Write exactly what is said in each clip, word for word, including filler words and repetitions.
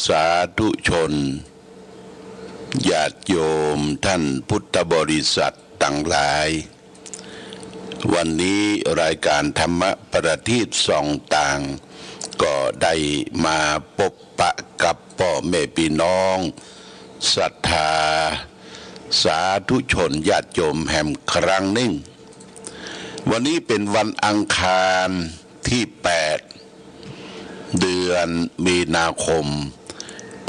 สาธุชน ญาติโยม ท่านพุทธบริษัทตังหลาย วันนี้รายการธรรมประทีปส่องตาง ก็ได้มาปบปะกับป้อแม่ปี้น้องศรัทธาสาธุชนญาติโยมแหมครั้งนึ่ง วันนี้เป๋นวันอังคารตี้แปด เดือนมีนาคม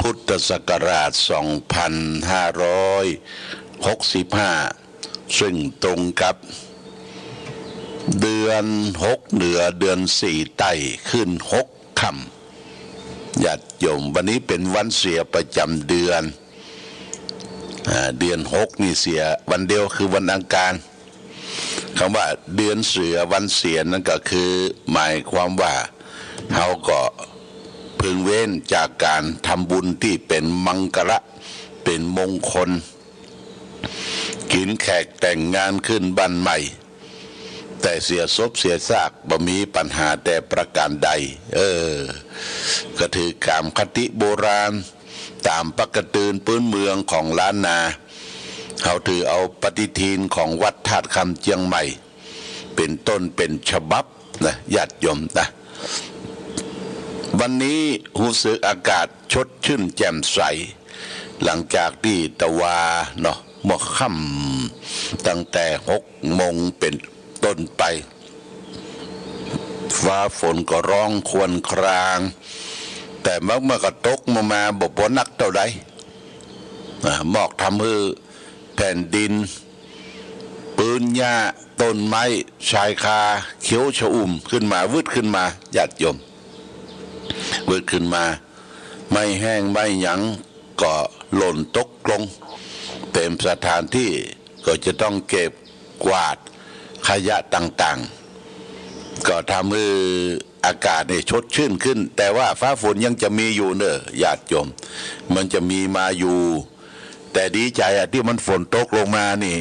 พุทธศักราชสองพันห้าร้อยหกสิบห้า ซึ่งตรงกับเดือนหกเหนือ เดือนสี่ใต้ขึ้นหกค่ำ ญาติโยม วันนี้เป๋นวันเสียประจ๋ำเดือน อ่า เดือนหกนี่เสียวันเดียวคือวันอังคาร กำว่าเดือนเสือวันเสียนั้นก็คือหมายความว่าเฮาก็พึงเว้นจากก๋านทำบุญตี้เป๋นมังคละ เป๋นมงคล กิ๋นแขกแต่งงานขึ้นบ้านใหม่ แต่เสียศพเสียซากบ่มีปัญหาแต่ประก๋านใด เออ ก็ถือต๋ามคติโบราณ ต๋ามปะกะตืนปื๊นเมืองของล้านนา เฮาถือเอาปฏิทินของวัดธาตุคำเจียงใหม่ เป๋นต้นเป๋นฉบับนะ ญาติโยมนะ วันนี้ฮู้สึกอากาศสดชื่นแจ่มใส หลังจากตี้ตะวาเนาะ เมื่อค่ำตั้งแต่หกโมงเป๋นต้นไป ฟ้าฝนก็ร้องครวญคราง แต่มัน มันก็ตกมา มาบ่ บ่นักเต้าใด อ่า หมอกทำหื้อแผ่นดิน ปื๊นหญ้า ต้นไม้ ชายคา เขียวชอุ่มขึ้นมา วืดขึ้นมา ญาติโยม วืดขึ้นมา ไม้แห้งไม้หยังก็หล่นตกลง เตรียมสถานตี้ก็จะต้องเก็บกวาดขยะต่างๆ ก็ทำหื้ออากาศนี่สดชื่นขึ้น แต่ว่าฟ้าฝนยังจะมีอยู่เน่อ ญาติโยม มันจะมีมาอยู่ แต่ดีใจ๋อะ ตี้มันฝนตกลงมานี่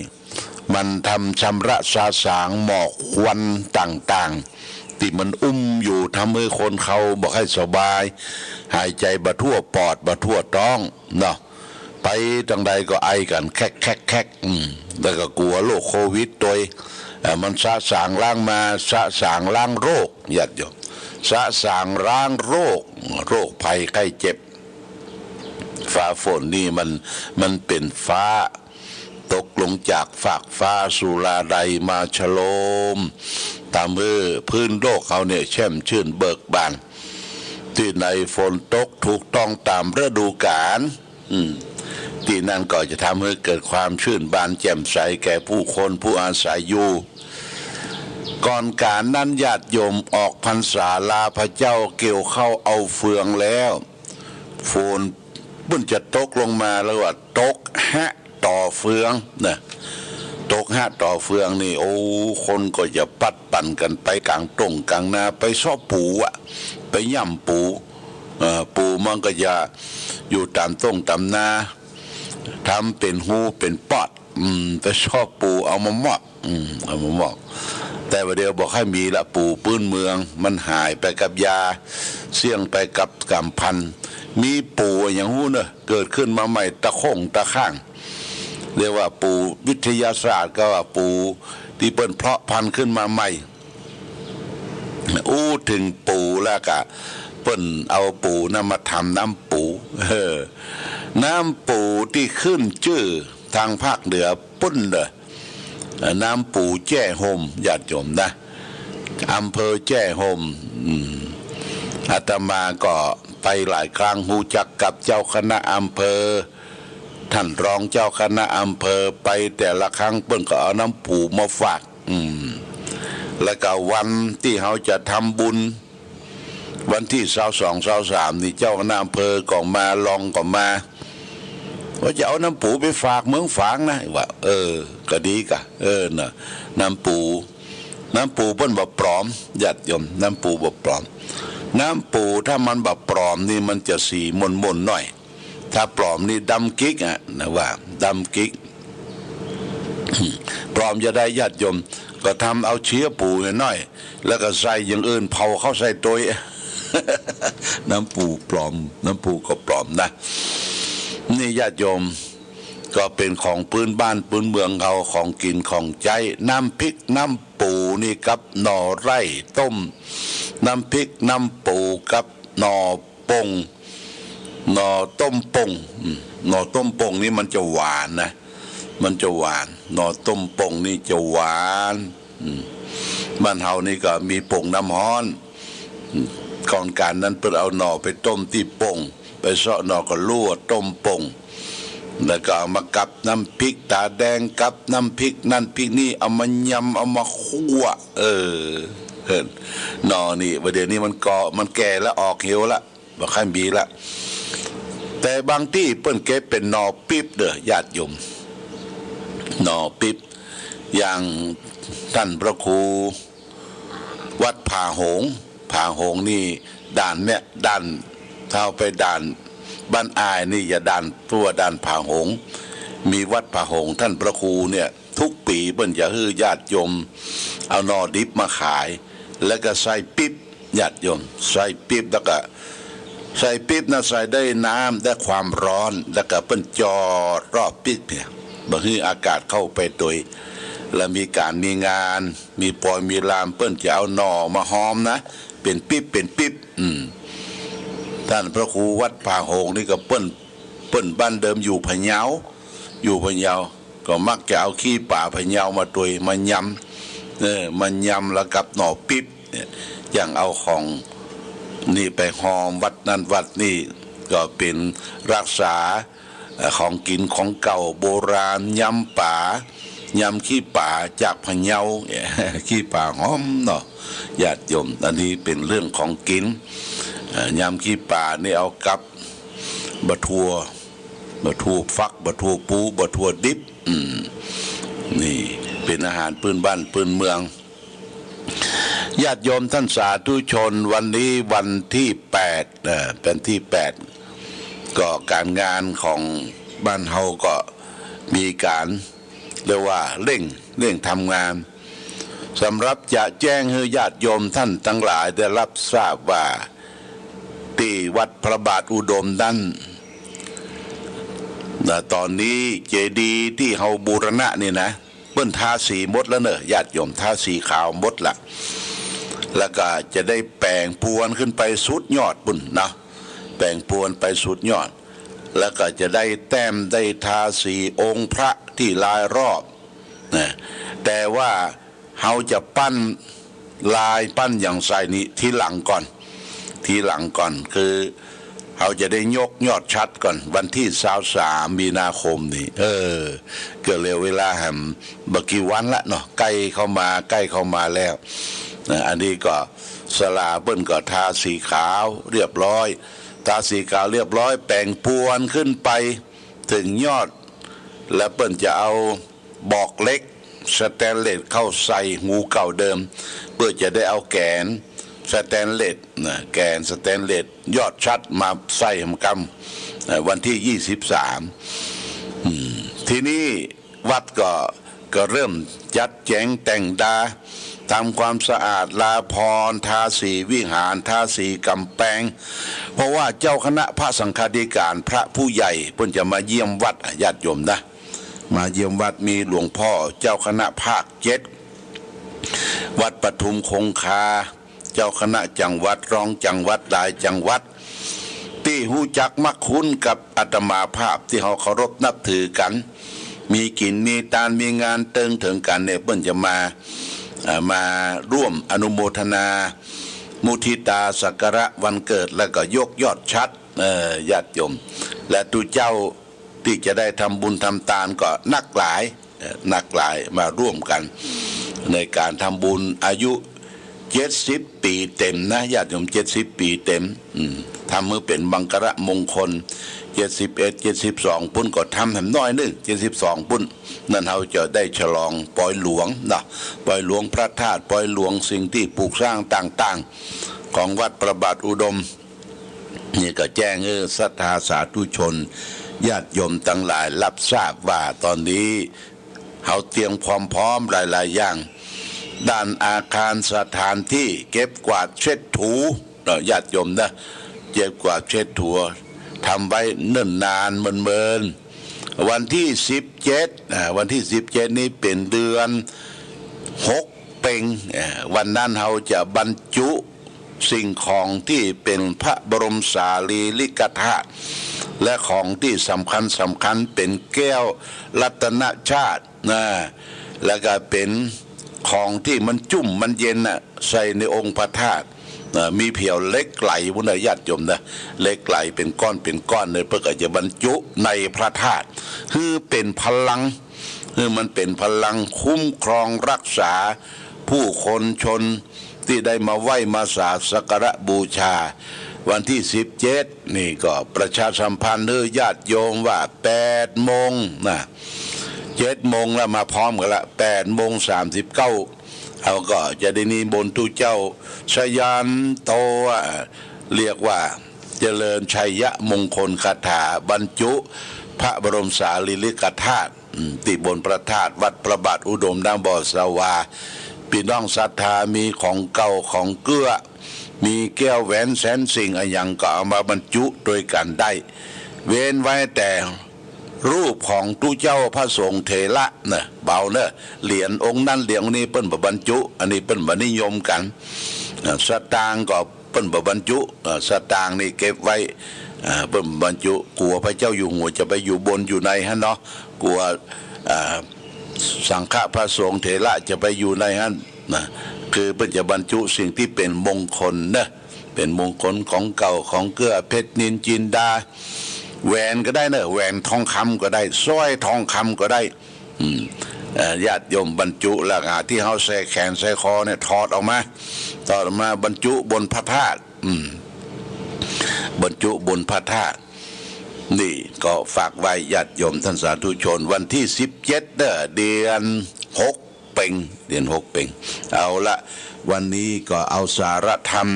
มันทำชำระสะสางหมอกควันต่างๆ ตี้มันอุ้มอยู่ ทำหื้อคนเฮาบ่ค่อยสบาย หายใจ๋บ่ทั่วปอด บ่ทั่วต๊องเนาะ ไปตางใดก็ไอกั๋นแคกๆๆ อืม แล้วก็กั๋วโรคโควิดตวย เอ่อ มันสะสางล้างมา สะสางล้างโรค ญาติโยม สะสางล้างโรค โรคภัยไข้เจ็บ ฟ้าฝนนี่มัน มันเป๋นฟ้า ตกลงจากฟากฟ้าสุราลัยมาชโลม ต๋ามหื้อพื้นโลกเฮาเนี่ยแช่มชื่นเบิกบาน ตี้ไหนฝนตกถูกต้องต๋ามฤดูก๋าล อืม ตี้นั่นก็จะทำให้เกิดความชื่นบานแจ่มใสแก่ผู้คนผู้อาศัยอยู่ ก่อนก๋านนั้นญาติโยม ออกพรรษาลาพระเจ้า เกี่ยวข้าวเอาเฟืองแล้ว ฝนเปิ้นจะตกลงมา แล้วว่าตกฮะต่อเฟืองนะ ตกฮะต่อเฟืองนี่ โอ้ คนก็จะปัดปั่นกั๋นไปก๋างต้งก๋างนา ไปเซาะปูอะ ไปย่ำปู เอ่อ ปูมันก็จะอยู่ต๋ามต้งต๋ามนา ทำเป๋นฮูเป๋นปอด อืม ไปเซาะปูเอามามอก อืม เอามามอก แต่บ่าเดี่ยวบ่ค่อยมีละ ปูปื๊นเมือง มันหายไปกับยา เสี้ยงไปกับก๋ำพัน มีปูอะหยังฮู้เน่อ เกิดขึ้นมาใหม่ตะข้งตะข้าง เรียกว่าปูวิทยาศาสตร์ ก็ว่าปูตี้เปิ้นเพาะพันธุ์ขึ้นมาใหม่ อู้เถิงปูแล้วก็เปิ้นเอาปูนั้นมาทำน้ำปู เออ น้ำปูตี้ขึ้นจื้อตางภาคเหนือปู้นเน่อ เอ่อ น้ำปูแจ้ห่ม ญาติโยมนะ อำเภอแจ้ห่ม อืม อาตมาก็ไปหลายครั้ง ฮู้จักกับเจ้าคณะอำเภอ ท่านรองเจ้าคณะอำเภอ ไปแต่ละครั้งเปิ้นก็เอาน้ำปูมาฝาก อืม แล้วก็วันตี้เฮาจะทำบุญ วันตี้ซาวสอง ซาวสามนี่ เจ้าคณะอำเภอก็มา รองก็มา ว่าจะเอาน้ำปูไปฝากเมืองฝางนะ ว่า เออ ก็ดีกะ เออ น่ะ น้ำปู น้ำปูเปิ้นบ่ปลอม ญาติโยม น้ำปูบ่ปลอม น้ำปูถ้ามันบ่ปลอมนี่มันจะสีม่นๆ หน้อย ถ้าปลอมนี่ดำกิ๊กอะ นะว่า ดำกิ๊ก ปลอมจะใดญาติโยม ก็ทำเอาเชี้ยปูน้อยๆ แล้วก็ใส่อย่างอื่นเผาเข้าใส่ตวย น้ำปูปลอม น้ำปูก็ปลอมนะ นี่ญาติโยม ก็เป๋นของปื๊นบ้านปื๊นเมืองเฮา ของกิ๋นของใจ๊ น้ำพริกน้ำปูนี่กับหน่อไร่ต้ม น้ำพริกน้ำปูกับหน่อป่ง หน่อต้มป่ง อืม หน่อต้มป่งนี่มันจะหวานนะ มันจะหวาน หน่อต้มป่งนี่จะหวาน อืม บ้านเฮานี่ก็มีป่งน้ำฮ้อน อืม ก่อนก๋านนั้นเปิ้นเอาหน่อไปต้มตี้ป่ง ไปเซาะหน่อกะลั้วต้มป่ง แล้วก็เอามากับน้ำพริกต๋าแดง กับน้ำพริกนั่นพริกนี่ เอามายำ เอามาคั่ว เออ เปิ้น หน่อนี่ บ่าเดี่ยวนี้มันก่อ มันแก่แล้ว ออกเหี่ยวละ บ่ค่อยมีละ แต่บางตี้เปิ้นเก็บเป๋นหน่อปิ๊บเด้อ ญาติโยม หน่อปิ๊บ อย่างต้านพระครูวัดผาโหง ผาโหงนี่ ด่านเนี่ย ด่าน ถ้าเอาไปด่านบ้านอายนี่ อย่าด่าน ตั๋วด่านผาโหง มีวัดผาโหง ต้านพระครูเนี่ย ทุกปี๋เปิ้นจะหื้อญาติโยมเอาหน่อดิบมาขาย แล้วก็ใส่ปิ๊บ ญาติโยม ใส่ปิ๊บ แล้วก็ใส่ปิ๊บนะ ใส่ด้วยน้ำ ด้วยความร้อน แล้วก็เปิ้นจอดรอบปิ๊บเนี่ย บ่หื้ออากาศเข้าไปตวย แล้วมีก๋านมีงาน มีปอยมีลาม เปิ้นจะเอาหน่อมาฮอมนะ เป๋นปิ๊บ เป๋นปิ๊บ อืม ต้านพระครูวัดผาโหงนี่ก็เปิ้น เปิ้นบ้านเดิมอยู่พะเยา อยู่พะเยา ก็มักจะเอาขี้ป๋าพะเยามาตวย มายำ เออ มายำแล้วกับหน่อปิ๊บเนี่ย อย่างเอาของนี่ไปฮอมวัดนั่นวัดนี่ ก็เป๋นรักษา เอ่อ ของกิ๋นของเก่าโบราณ ยำป๋า ยำขี้ป๋าจากพะเยา ขี้ป๋าหอมเนาะ ญาติโยม อันนี้เป๋นเรื่องของกิ๋น เอ่อ ยำขี้ป๋านี่เอากับ บ่าถั่ว บ่าถั่วฝัก บ่าถั่วปู บ่าถั่วดิบ อืม นี่เป๋นอาหารปื๊นบ้านปื๊นเมือง ญาติโยมต้านสาธุชน วันนี้วันตี้แปด เอ่อ เป๋นตี้แปด ก็ก๋านงานของบ้านเฮาก็มีก๋าน เรียกว่าเร่ง เร่งทำงาน สำหรับจะแจ้งหื้อญาติโยมต้านตังหลายได้รับทราบว่า ตี้วัดพระบาทอุดมนั้นนะ ต๋อนนี้เจดีย์ตี้เฮาบูรณะนี่นะ เปิ้นทาสีหมดแล้วเน่อ ญาติโยม ทาสีขาวหมดละ แล้วก็จะได้แป๋งปวนขึ้นไปสุดยอดปู้นเนาะ แป๋งปวนไปสุดยอด แล้วก็จะได้แต้ม ได้ทาสีองค์พระตี้ลายรอบนะ แต่ว่าเฮาจะปั้นลายปั้นหยังใส่นี่ทีหลังก่อน ทีหลังก่อน คือเฮาจะได้ยกยอดฉัตรก่อน วันตี้ซาวสามมีนาคมนี่ เออ ก็เหลือเวลาแหมบ่กี่วันละเนาะ ใก้เข้ามา ใก้เข้ามาแล้วนะ อันนี้ก็ศาลาเปิ้นก็ทาสีขาวเรียบร้อย ทาสีขาวเรียบร้อย แป๋งปวนขึ้นไปเถิงยอด แล้วเปิ้นจะเอา บอกเหล็กสแตนเลสเข้าใส่ฮูเก่าเดิม เปื้อจะได้เอาแก๋นสแตนเลสนะ แก๋นสแตนเลสยอดฉัตรมาใส่หำกำ เอ่อ วันตี้ยี่สิบสาม อืม ทีนี้วัดก็ ก็เริ่มจัดแจงแต่งดา ทำความสะอาดลาภรณ์ ทาสีวิหาร ทาสีก๋ำแปง เพราะว่าเจ้าคณะพระสังฆาธิการ พระผู้ใหญ่เปิ้นจะมาเยี่ยมวัด ญาติโยมนะ มาเยี่ยมวัด มีหลวงพ่อเจ้าคณะภาคเจ็ด วัดปทุมคงคา เจ้าคณะจังหวัด รองจังหวัด หลายจังหวัด ตี้ฮู้จักมักคุ้นกับอาตมาภาพ ตี้เฮาเคารพนับถือกั๋น มีกิ๋นมีตาน มีงานเติงเถิงกั๋นเนี่ย เปิ้นจะมา เอ่อ มาร่วมอนุโมทนา มุทิตาสักการะวันเกิด แล้วก็ยกยอดฉัตร เอ่อ ญาติโยม และตุ๊เจ้า ตี้จะได้ทำบุญทำตานก็นักหลาย เอ่อ นักหลายมาร่วมกั๋น ในก๋านทำบุญอายุเจ็ดสิบปี๋เต๋มนะ ญาติโยม เจ็ดสิบปี๋เต๋ม อืม ทำหื้อเป๋นมังคละมงคล เจ็ดสิบเอ็ด เจ็ดสิบสอง ปู้นก็ทำแหมน้อยนึ่ง เจ็ดสิบสอง ปู้น นั้นเฮาจะได้ฉลองปอยหลวงเนาะ ปอยหลวงพระธาตุ ปอยหลวงสิ่งตี้ปลูกสร้างต่างๆ ของวัดพระบาทอุดม นี่ก็แจ้งหื้อศรัทธาสาธุชน ญาติโยมตังหลายรับทราบว่าต๋อนนี้เฮาเตรียมความพร้อมหลายๆ อย่าง ด้านอาคารสถานตี้เก็บกวาดเช็ดถู เนาะ ญาติโยมนะ เจ็บกว่าเช็ดหัว ทำไว้เนิ่นนานเมินๆ วันตี้สิบเจ็ด อ่า วันตี้สิบเจ็ดนี้เป๋นเดือนหกเป็ง เอ่อ วันนั้นเฮาจะบรรจุสิ่งของตี้เป๋นพระบรมสารีริกธาตุ และของตี้สำคัญสำคัญเป๋นแก้วรัตนชาติ นะ แล้วก็เป๋นของตี้มันจุ่มมันเย็นน่ะ ใส่ในองค์พระธาตุ เอ่อ มีเผียวเหล็กไหลพุ้นนะ ญาติโยมนะ เหล็กไหลเป๋นก้อนเป๋นก้อนเลย เปิ้นก็จะบรรจุในพระธาตุ หื้อเป๋นพลัง หื้อมันเป๋นพลังคุ้มครองรักษาผู้คนชน ตี้ได้มาไหว้มาสาสักการะบูชา วันตี้สิบเจ็ดนี่ก็ประชาสัมพันธ์หื้อญาติโยมว่าแปดโมงนะ เจ็ดโมงแล้วมาพร้อมกั๋นละ แปดโมงสามสิบเก้า เฮาก็จะได้นิมนต์ตุ๊เจ้าชยันโต อ่า เรียกว่าเจริญชัยมงคลคาถาบรรจุพระบรมสารีริกธาตุ อืม ตี้บนพระธาตุวัดพระบาทอุดมน้ำบ่อสวา ปี้น้องศรัทธามีของเก่าของเกื้อ มีแก้วแหวนแสนสิ่งอะหยังก็เอามาบรรจุตวยกั๋นได้ เว้นไว้แต่รูปของตุ๊เจ้าพระสงฆ์เถระเน่อ เบาเน่อ เหรียญองค์นั้นเหรียญองค์นี้เปิ้นบ่บรรจุ อันนี้เปิ้นบ่นิยมกั๋น อ่า สตางค์ก็ เปิ้นบ่บรรจุ เอ่อ สตางค์นี่เก็บไว้ เอ่อ เปิ้นบ่บรรจุ กั๋วพระเจ้าอยู่หัวจะไปอยู่บนอยู่ในหั้นเนาะ กั๋ว เอ่อ สังฆะพระสงฆ์เถระจะไปอยู่ในหั้นนะ คือเปิ้นจะบรรจุสิ่งตี้เป๋นมงคลเน่อ เป๋นมงคลของเก่าของเกื้อ เพชรนิลจินดา แหวนก็ได้เน่อ แหวนทองคำก็ได้ สร้อยทองคำก็ได้ อืม เอ่อ ญาติโยมบรรจุแล้วก็ตี้เฮาใส่แขนใส่คอเนี่ย ถอดออกมา ถอดออกมาบรรจุบนพระธาตุ อืม บรรจุบนพระธาตุ นี่ก็ฝากไว้ญาติโยมท่านสาธุชน วันตี้สิบเจ็ดเน่อ เดือนหกเป็ง เดือนหกเป็ง เอาละ วันนี้ก็เอาสาระธรรม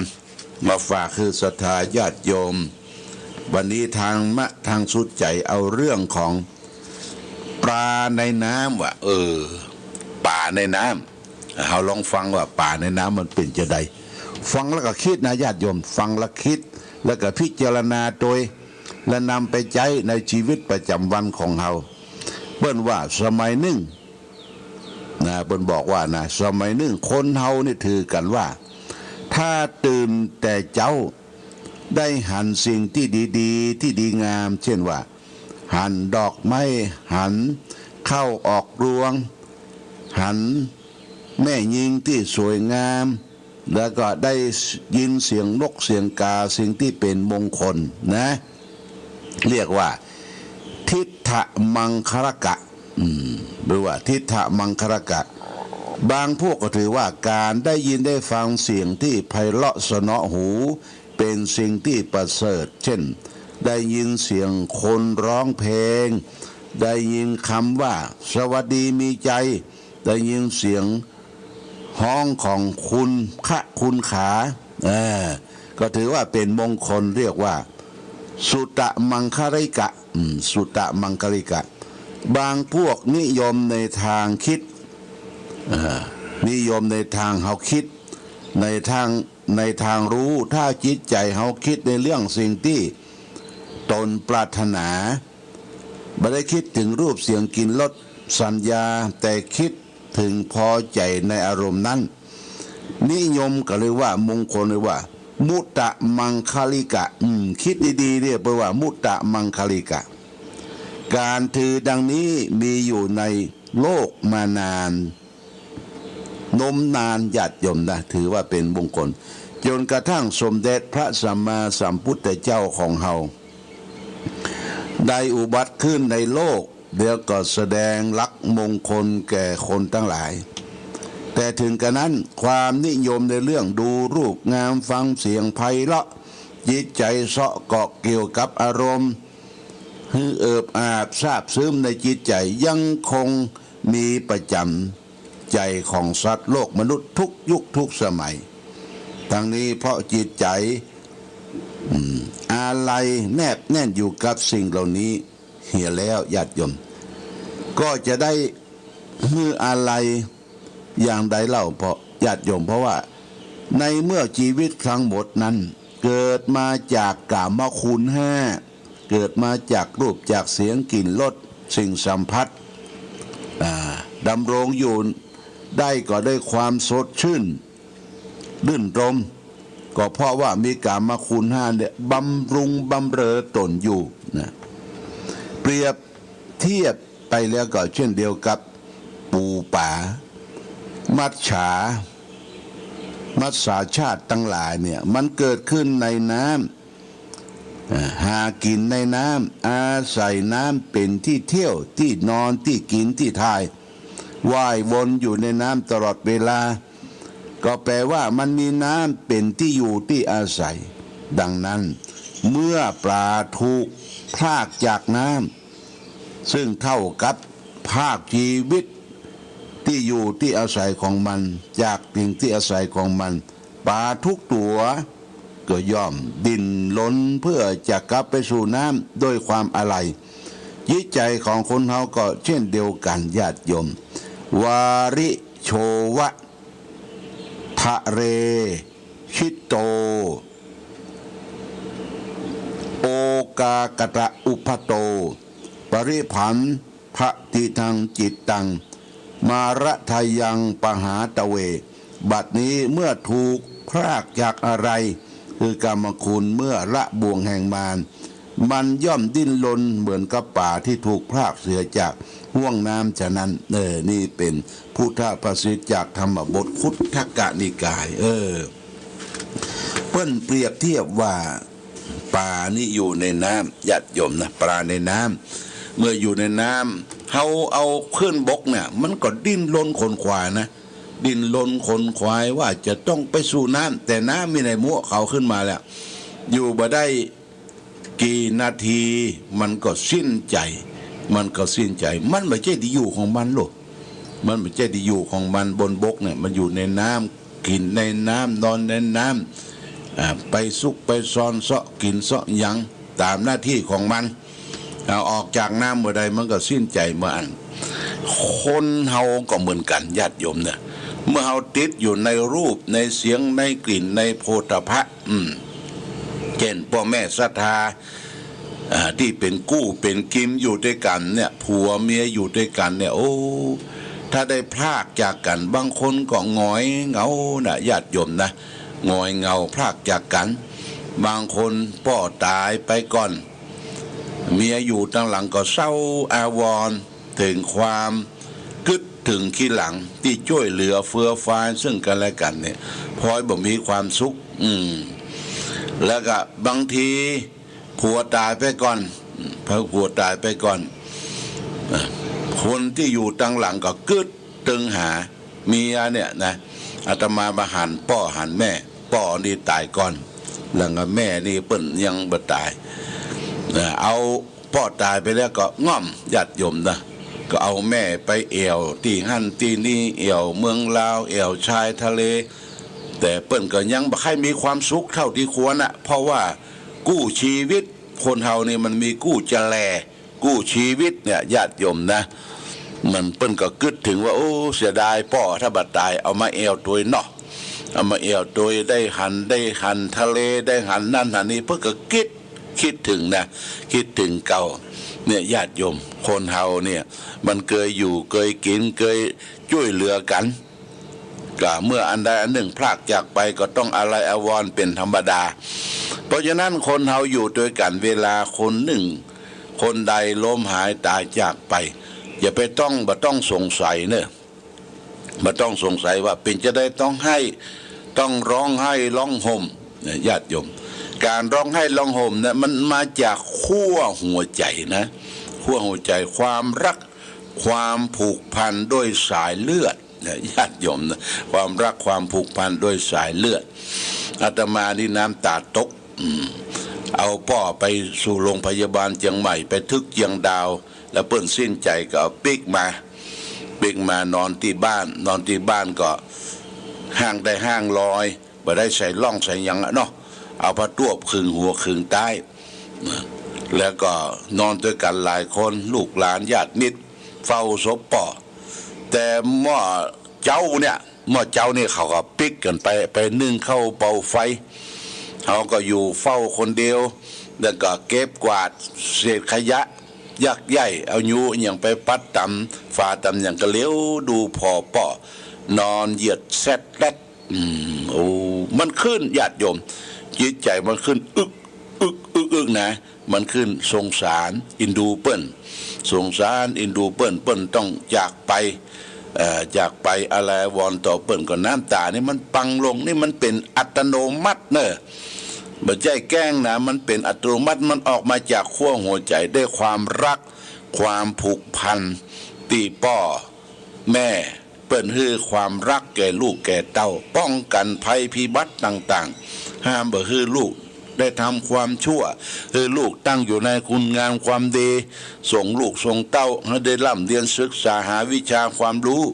มาฝากหื้อศรัทธาญาติโยม วันนี้ทางมะ ทางสุดใจ๋เอาเรื่องของ ป๋าในน้ำ ว่า เออ ป๋าในน้ำ เฮาลองฟังว่าป๋าในน้ำมันเป๋นจาใด ฟังแล้วก็กึ๊ดนะญาติโยม ฟังแล้วกึ๊ด แล้วก็พิจารณาตวย และนำไปใจ๊ในชีวิตประจำวันของเฮา เปิ้นว่าสมัยนึ่ง นะ เปิ้นบอกว่านะ สมัยนึ่งคนเฮานี่ถือกั๋นว่า ถ้าตื่นแต่เจ๊า ได้หันสิ่งตี้ดีๆ ตี้ดีงาม เจ้นว่า หันดอกไม้ หันข้าวออกรวง หันแม่ญิงตี้สวยงาม แล้วก็ได้ยินเสียงนกเสียงกา สิ่งตี้เป๋นมงคลนะ เรียกว่า ทิฏฐมังคลกะ อืม หรือว่าทิฏฐมังคลกะ บางพวกก็ถือว่าก๋านได้ยินได้ฟังเสียงตี้ไพเราะเสนาะหู เป๋นสิ่งตี้ประเสริฐ เจ้น ได้ยินเสียงคนร้องเพลง ได้ยินกำว่า สวัสดีมีชัย ได้ยินเสียงฮ้องของคุณคะคุณขา เออ ก็ถือว่าเป๋นมงคล เรียกว่า สุตตมังคลิกะ อืม สุตตมังคลิกะ บางพวกนิยมในตางกึ๊ด เอ่อ นิยมในตางเฮากึ๊ด ในตาง ในตางฮู้ ถ้าจิตใจ๋เฮากึ๊ดในเรื่องสิ่งตี้ตนปรารถนา บ่ได้กึ๊ดเถิงรูปเสียงกลิ่นรสสัญญา แต่กึ๊ดเถิงพอใจ๋ในอารมณ์นั้น นิยมก็เลยว่ามงคลเลยว่า มุตตมังคลิกะ อืม กึ๊ดดีๆ เรียกไปว่ามุตตมังคลิกะ ก๋านถือดังนี้มีอยู่ในโลกมานาน นมนาน ญาติโยมนะ ถือว่าเป๋นมงคล จ๋นกระทั่งสมเด็จพระสัมมาสัมพุทธเจ้าของเฮา ได้อุบัติขึ้นในโลก แล้วก็แสดงหลักมงคลแก่คนตังหลาย แต่เถิงกระนั้น ความนิยมในเรื่องดูรูปงาม ฟังเสียงไพเราะ จิตใจ๋เซาะเกาะเกี่ยวกับอารมณ์ หื้อเอิบอาบซาบซึ้งในจิตใจ๋ ยังคงมีประจ๋ำใจ๋ของสัตว์โลกมนุษย์ทุกยุคทุกสมัย ทั้งนี้เพราะจิตใจ๋ อืม อาลัยแนบแน่นอยู่กับสิ่งเหล่านี้เหียแล้ว ญาติโยม ก็จะได้หื้ออาลัยอย่างใดเล่า เพราะญาติโยม เพราะว่า ในเมื่อชีวิตทั้งหมดนั้น เกิดมาจากกามคุณห้า เกิดมาจากรูป จากเสียง กลิ่น รส สิ่งสัมผัส อ่า ดำรงอยู่ได้ก็ด้วยความสดชื่น รื่นรมย์ ก็เพราะว่ามีกามคุณห้าเนี่ยบำรุงบำเรอต๋นอยู่นะ เปรียบเทียบไปแล้วก็เช่นเดียวกับปูป๋า มัจฉา มัจฉาชาติตังหลายเนี่ย มันเกิดขึ้นในน้ำ อ่า หากิ๋นในน้ำ อาศัยน้ำเป๋นตี้เที่ยว ตี้นอน ตี้กิ๋น ตี้ถ่าย ว่ายวนอยู่ในน้ำตลอดเวลา ก็แปลว่ามันมีน้ำเป๋นตี้อยู่ตี้อาศัย ดังนั้น เมื่อปลาถูกพรากจากน้ำ ซึ่งเท่ากับพรากชีวิต ตี้อยู่ตี้อาศัยของมัน จากสิ่งตี้อาศัยของมัน ปลาทุกตั๋วก็ย่อมดิ้นรนเพื่อจะกลับไปสู่น้ำด้วยความอาลัย จิตใจ๋ของคนเฮาก็เช่นเดียวกั๋นญาติโยม วาริโชวะ ทะเร ชิตโต โอกากะตะอุปปาโต ปริภันทะติทังจิตตัง มาระทายังปะหาตะเว บัดนี้เมื่อถูกพรากจากอาลัย คือกามคุณ เมื่อละบ่วงแห่งมาร มันย่อมดิ้นรนเหมือนกับป๋าที่ถูกพรากเสียจากห้วงน้ำฉะนั้น เออ นี่เป๋นพุทธภาษิตจากธรรมบทคุตถกนิกาย เออ เปิ้นเปรียบเทียบว่า ป๋านี่อยู่ในน้ำ ญาติโยมนะ ป๋าในน้ำ เมื่ออยู่ในน้ำ เฮาเอาขึ้นบกเนี่ย มันก็ดิ้นรนขนขวายนะ ดิ้นรนขนขวายว่าจะต้องไปสู่น้ำ แต่น้ำมีในมั๊ว เขาขึ้นมาแล้ว อยู่บ่ได้กี่นาที มันก็สิ้นใจ๋ มันก็สิ้นใจ๋ มันบ่ใจ้ตี้อยู่ของมันโลก มันบ่ใจ้ตี้อยู่ของมันบนบกเนี่ย มันอยู่ในน้ำ กิ๋นในน้ำ นอนในน้ำ อ่า ไปซุกไปซ่อนเซาะกิ๋นเซาะหยังต๋ามหน้าตี้ของมัน เอาออกจากน้ำเมื่อใดมันก็สิ้นใจ๋เมื่ออั้น คนเฮาก็เหมือนกั๋นญาติโยมเนี่ย เมื่อเฮาติดอยู่ในรูป ในเสียง ในกลิ่น ในโผฏฐัพพะ อืม เจ้นป้อแม่ศรัทธา อ่า ตี้เป๋นกู้เป๋นกิมอยู่ตวยกั๋นเนี่ย ผัวเมียอยู่ตวยกั๋นเนี่ย โอ้ ถ้าได้พรากจากกั๋น บางคนก็หงอยเหงานะ ญาติโยมนะ หงอยเหงาพรากจากกั๋น บางคนป้อต๋ายไปก่อน เมียอยู่ตังหลังก็เศร้าอาวรณ์ เถิงความกึ๊ดเถิงขี้หลังตี้จ้วยเหลือเฟือฟายซึ่งกั๋นและกั๋นเนี่ย พลอยบ่มีความสุข อืม แล้วก็บางทีผัวต๋ายไปก่อน ผัวต๋ายไปก่อน อ่ะ คนตี้อยู่ตังหลังก็กึ๊ดเถิงหาเมียเนี่ยนะ อาตมาบ่หันป้อหันแม่ ป้อนี่ต๋ายก่อน แล้วก็แม่นี่เปิ้นยังบ่ต๋าย อ่ะ เอา ป้อต๋ายไปแล้วก็ง่อม ญาติโยมนะ ก็เอาแม่ไปแอ่วตี้หั้นตี้นี่ แอ่วเมืองลาว แอ่วชายทะเล แต่เปิ้นก็ยังบ่ใค่มีความสุขเท่าตี้ควรอะ เพราะว่ากู้ชีวิต คนเฮานี่มันมีกู้จะแล กู้ชีวิตเนี่ย ญาติโยมนะ มันเปิ้นก็กึ๊ดเถิงว่า โอ้ เสียดายป้อ ถ้าบ่ต๋าย เอามาแอ่วตวยเนาะ เอามาแอ่วตวย ได้หัน ได้หันทะเล ได้หันนั่นหันนี่ เปิ้นก็กึ๊ด กึ๊ดเถิงนะ กึ๊ดเถิงเก่า เนี่ย ญาติโยม คนเฮาเนี่ย มันเกยอยู่ เกยกิ๋น เกยจ้วยเหลือกั๋น ก็เมื่ออันใดอันหนึ่งพรากจากไป ก็ต้องอาลัยอาวรณ์เป๋นธรรมดา เพราะฉะนั้นคนเฮาอยู่ตวยกั๋น เวลาคนหนึ่ง คนใดล้มหายต๋ายจากไป อย่าไปต้อง บ่ต้องสงสัยเน่อ บ่ต้องสงสัยว่าเป๋นจาใดต้องไห้ ต้องฮ้องไห้ฮ้องฮ่ม เนี่ย ญาติโยม ก๋านฮ้องไห้ฮ้องฮ่มเนี่ย มันมาจากขั้วหัวใจ๋นะ ขั้วหัวใจ๋ ความฮัก ความผูกพันด้วยสายเลือด เนี่ย ญาติโยมนะ ความฮัก ความผูกพันด้วยสายเลือด อาตมานี่น้ำต๋าตก อืม เอาป้อไปสู่โรงพยาบาลเจียงใหม่ ไปตึกเจียงดาว แล้วเปิ้นสิ้นใจ๋ก็เอาปิ๊กมา ปิ๊กมานอนตี้บ้าน นอนตี้บ้านก็ฮ้างได้ฮ้างลอย บ่ได้ใส่ล่องใส่หยังอะเนาะ เอาผ้าตวบขึงหัวขึงใต้ แล้วก็นอนตวยกั๋นหลายคน ลูกหลานญาติมิตร เฝ้าศพป้อ แต่เมื่อเจ๊าเนี่ย เมื่อเจ๊านี่เขาก็ปิ๊กกั๋นไป ไปนึ่งข้าวเบาไฟ เฮาก็อยู่เฝ้าคนเดียว แล้วก็เก็บกวาดเศษขยะ ยักย้าย เอายูอะหยังไปปัดต๋ามฝาต๋ามหยัง ก็เหลียวดูผ่อป้อนอนเหยียดแซดแลด อืม โอ้ มันขึ้น ญาติโยม จิตใจ๋มันขึ้น อึก อึก อึก อึก นะ มันขึ้นสงสารเอ็นดูเปิ้น สงสารเอ็นดูเปิ้น เปิ้นต้องจากไป เอ่อ จากไปอาลัยวรณ์ต่อเปิ้น ก็น้ำต๋านี่มันปังลง นี่มันเป๋นอัตโนมัติเน่อ บ่ใจ้แกล้งนะ มันเป๋นอัตโนมัติ มันออกมาจากขั้วหัวใจ๋ ด้วยความฮัก ความผูกพัน ตี้ป้อแม่ เปิ้นหื้อความฮักแก่ลูกแก่เต้า ป้องกั๋นภัยพิบัติต่างๆ ห้ามบ่หื้อลูกได้ทำความชั่ว หื้อลูกตั้งอยู่ในคุณงามความดี ส่งลูกส่งเต้าหื้อได้ร่ำเรียนศึกษาหาวิชาความฮู้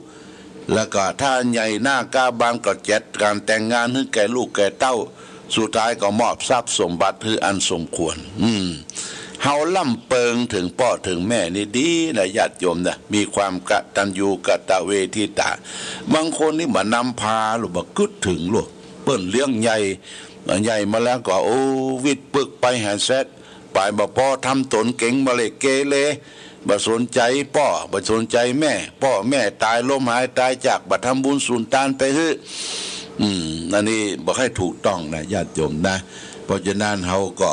แล้วก็ถ้าใหญ่นักก้าบานก็จัดก๋านแต่งงานหื้อแก่ลูกแก่เต้า สุดท้ายก็มอบทรัพย์สมบัติหื้ออันสมควร อืม เฮาลำเปิงเถิงป้อเถิงแม่นี่ดีนะ ญาติโยมนะ มีความกตัญญูกตเวทิตา บางคนนี่บ่นำพาหรือบ่กึ๊ดเถิงหรอก เปิ้นเลี้ยงใหญ่ ใหญ่มาแล้วก็ โอ้ วิดปึกไปหาแซด ไปบ่ปอทำต๋นเก๋งบ่เล่เกเร บ่สนใจ๋ป้อ บ่สนใจ๋แม่ ป้อแม่ต๋ายล้มหายต๋ายจาก บ่ทำบุญสุนตานไปหื้อ อืม อันนี้บ่ใค่ถูกต้องนะ ญาติโยมนะ เพราะฉะนั้นเฮาก็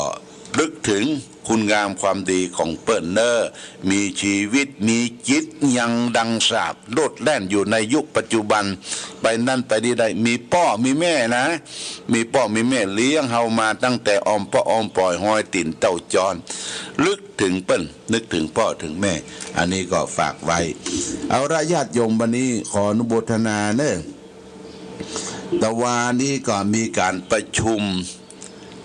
นึกเถิงคุณงามความดีของเปิ้นเน่อ มีจีวิต มีจิตยังดังสาบ โลดแล่นอยู่ในยุคปัจจุบัน ไปนั่นไปนี่ได้ มีป้อมีแม่นะ มีป้อมีแม่เลี้ยงเฮามาตั้งแต่อ้อมป้ออ้อมป๋อยฮอยตี๋นเต้าจร นึกเถิงเปิ้น นึกเถิงป้อเถิงแม่ อันนี้ก็ฝากไว้ เอาละญาติโยม วันนี้ขออนุโมทนาเน่อ ตะวานี้ก็มีก๋านประชุม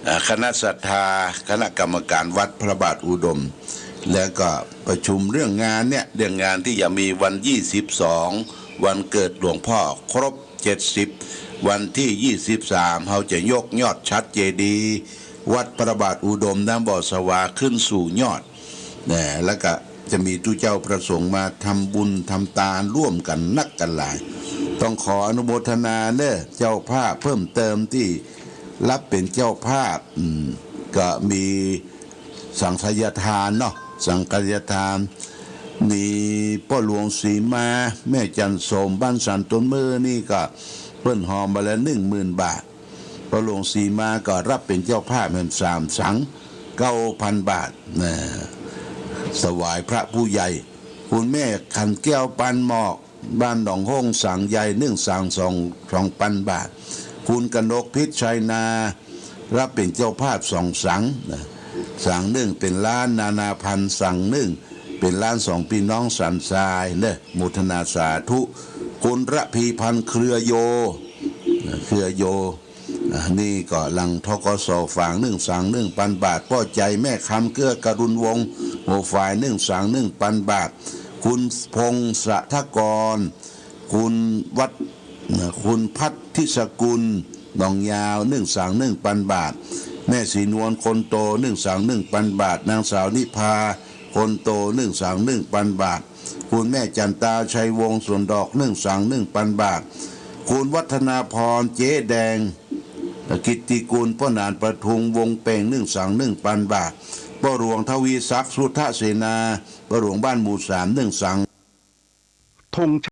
เอ่อ คณะศรัทธา คณะกรรมการวัดพระบาทอุดม แล้วก็ประชุมเรื่องงานเนี่ย เรื่องงานตี้จะมีวันยี่สิบสอง วันเกิดหลวงพ่อครบเจ็ดสิบ วันตี้ยี่สิบสาม เฮาจะยกยอดฉัตรเจดีย์วัดพระบาทอุดมน้ำบ่อสวาขึ้นสู่ยอด นะ แล้วก็จะมีตุ๊เจ้าพระสงฆ์มาทำบุญทำตานร่วมกั๋นนักกั๋นหลาย ต้องขออนุโมทนาเน่อ เจ้าภาพเพิ่มเติมตี้ฮับเป๋นเจ้าภาพ อืม ก็มีสังฆทายทานเนาะ สังฆทายทาน มีป้อหลวงศรีมา แม่จันทร์สม บ้านสันต้นเมือนี่ก็เปิ้นฮอมมาแล้ว หนึ่งหมื่นบาท ป้อหลวงศรีมาก็ฮับเป๋นเจ้าภาพแหมสามสัง เก้าพันบาท นะ ถวายพระผู้ใหญ่ คุณแม่ขันแก้วปานหมอก บ้านหนองห้งสังใหญ่ นึ่งสังสอง สองปันบาท คุณกนกพิษชัยนา ฮับเป๋นเจ้าภาพสองสัง นะ สังนึ่งเป๋นล้านนานาพัน สังนึ่งเป๋นล้านสองพี่น้องสันทรายเน่อ โมทนาสาธุ คุณระพีพันธ์เครือโย นะ เครือโย อ่ะ นี่ก็หลัง ธกส ฝาง นึ่งสัง นึ่งปันบาท ป้อใจ๋แม่คำ เกื้อกรุณวงศ์ หัวฝาย นึ่งสัง นึ่งปันบาท คุณพงศธกร คุณวัฒน์ คุณพัทธิสกุล หนองยาว นึ่งสัง นึ่งปันบาท แม่ศรีนวล คนโต นึ่งสัง นึ่งปันบาท นางสาวนิพา คนโต นึ่งสัง นึ่งปันบาท คุณแม่จันตา ชัยวงศ์ สวนดอก นึ่งสัง นึ่งปันบาท คุณวัฒนาพร เจ๊แดง กิตติกุล ป้อหนานประทุม วงเป่ง นึ่งสัง นึ่งปันบาท ป้อหลวงทวีศักดิ์ สุทธเสนา ป้อหลวงบ้านหมู่สาม นึ่งสัง ธง